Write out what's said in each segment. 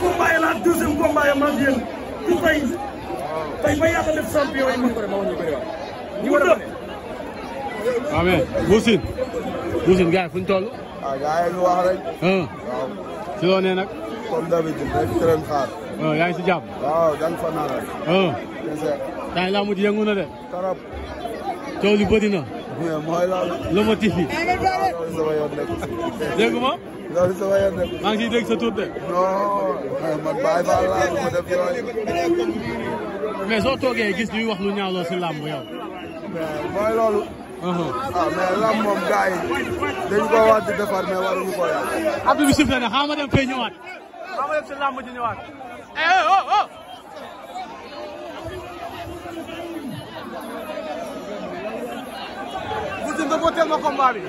combat yi la deuxième combat yi mag yéen du tey tey ba yàlla def champion yi ñu war a waaw mais Boussine gars yi fu ñu toll. ah gars yi ñu wax rek. waaw si loo nee nag. comme d'habitude rek di leen xaar. yaa ngi si jàmm. waaw dañ fa naan rek. daa ngi laa mujj yëngu na de. trop. coow li bëri na. mooy loolu. lu ma tifi. loolu sama yoon nekk si. dégg ma. loolu sama yoon nekk. maa ngi siy dégg sa tur de. non man bàyyi fa laa ma def yooyu. mais soo toogee gis ñuy wax lu ñaawloo si làmb yow. mooy loolu. mais lamb moom gars yi dañ ko war di defar mais waruñu ko yàq. Abdou bi sifflé na xaaral ma dem fee ñëwaat. xaaral ma dem si lamb ji ñëwaat. Boussine nga booteel ma combat bi.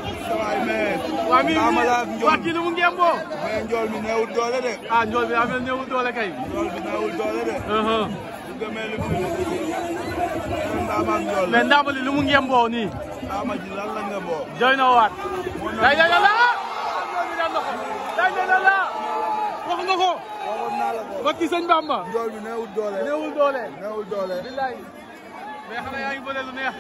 waaw mais. waa kii ni mu ngeen boo. mais njool mi neewul doole de. ah njool bi amee neewul doole kay. njool bi neewul doole de. bu demee li mu mais ndaamali li mu ngeen boo nii. ama ji lan la nga boo. jooy na waat. day day la wax nga ko. waxoon naa la ko. ba kii sëñ Bamba. njool bi neewul doole. neewul doole. neewul doole. billaay. mais xanaa yaa ngi bëre lu neex.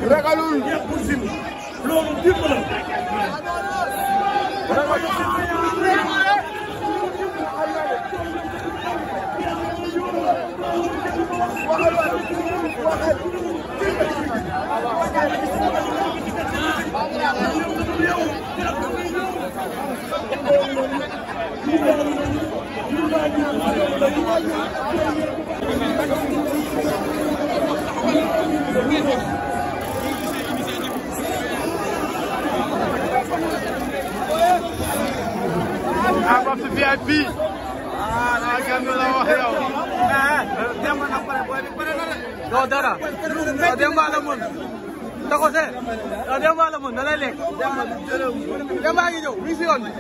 ragalul loolu démb la Babs VIP. ah kenn du la wax yow. Demba nag doo dara. waaw Demba la mën. Tako se. waaw Demba la mën da lay lekk. Demba ngi ñëw mi ngi si yoon bi.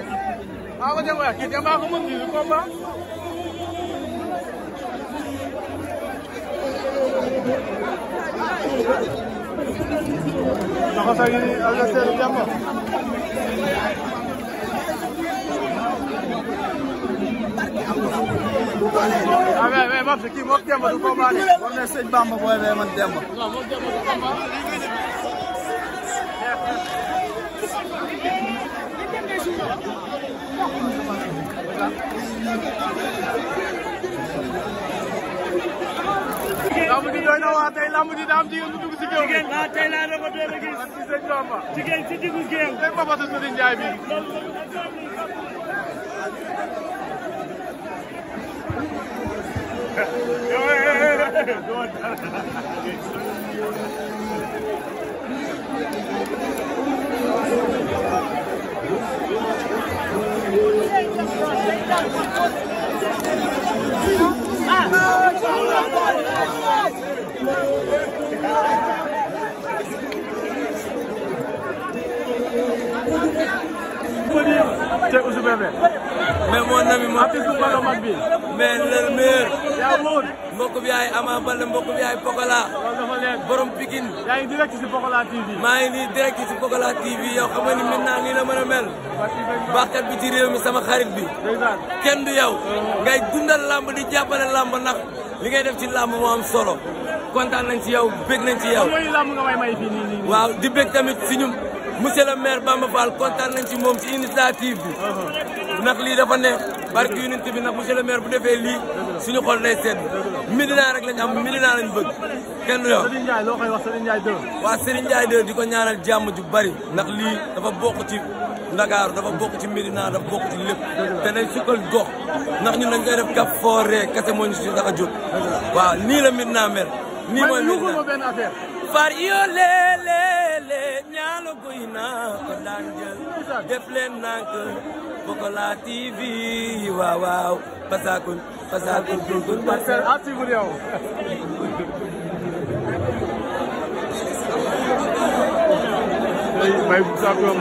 waaw ko Demba kii Demba ko mën kii combat. Tako se ngi adversaire Demba. ah mais Babs kii moom Demba du combat de. war na sëñ Bamba booy bee man Demba. non moom Demba du combat. lamb ji doy na waa tey lamb ji daa am jigéen bu dugg si géew gi. tey laa doog a doon a gis si sëñ Bamba. jigéen ci diggu géew. tey Babatu Serigne Ndiaye bi. Cheikh Ousou Bébé. mais mon ami ma artiste bu mag a mag bi. mais le meilleur. yaa wóor. mbokk bi yaay Ama Baldé mbokk bi yaay Pokola. loolu dafa leer. borom Pikine. yaa ngi direct si Pokola TV. maa ngi nii direct si Pokola TV yow xam nga ni maintenant nii la mën a mel. baaxkat bi ci réew mi sama xarit bi. kenn du yow. ngay dundal lamb di jàppale lamb ndax li ngay def ci lamb moo am solo. kontaan nañ ci yow bég nañ ci yow. mooy lamb nga may fii nii. waaw di bég tamit si ñun monsieur le maire Bamba Fall kontaan nañ ci moom ci initiative bi. ndax lii dafa neex barke unité bi ndax monsieur le maire bu defee lii suñu xol day sedd. Médina rek lañ am Médina lañ bëgg kenn du yow. Serigne Ndiaye loo koy wax Serigne Ndiaye 2. waa Serigne Ndiaye 2 di ko ñaanal jàmm ju bari ndax lii dafa bokk ci Ndakaaru dafa bokk ci Médina dafa bokk ci lépp te day sukkal gox ndax ñun dañ koy def kap fooree kese moo ñu si tax a jóg waaw nii la Médina mel nii mooy Médina far iyo leeleele ñaalo goy naa ko daan jël def leen nank Pokola TV waaw waaw pasakun dulgun Parcelles à suivre yow may bu champion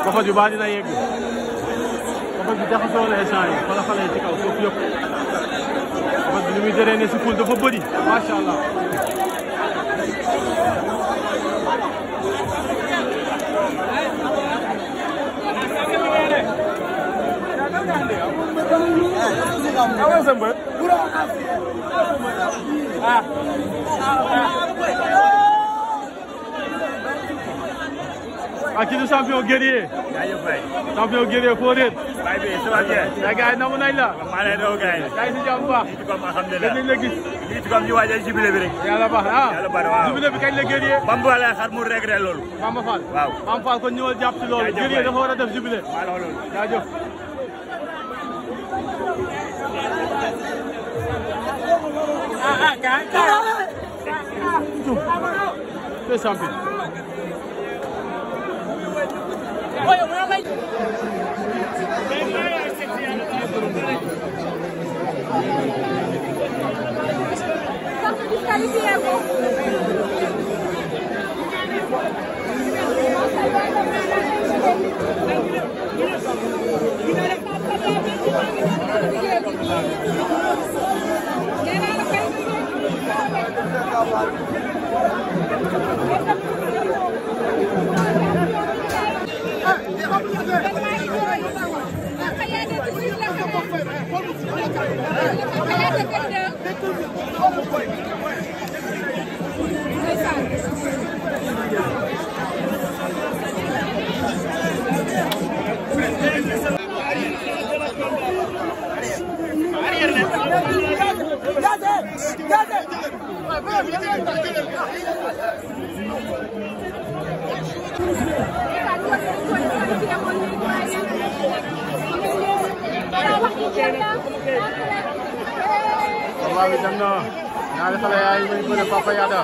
Papa ju baa dina yegg Papa ju jaxasoo na échange yi xala xale yi ci kaw suuf yëpp Papa ju li muy jëree ne si poul dafa bëri macha allah Aki du champion guerrier. Champion guerrier foo réer. Gars yi namu nañ la. maa lay doon gars yi. Gars yi si jàmm bu baax. ci comme alhamdulilah dañ la gis. lii ci comme ñu waajal jubilé bi rek. Yàlla baax na yàlla baax na waaw jubilé bi kañ la guerrier. Bamba la xar mu regret loolu. Bamba Fall. waaw Bamba Fall kon ñëwal jàpp ci loolu. Guerrier dafa war a def jubilé. maa la wax loolu. jaajëf. C'est champion. Combat bi dem na ñaari xale yaay ñu bëre Papa Yada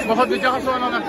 Mbapat bi jaxasoo na nag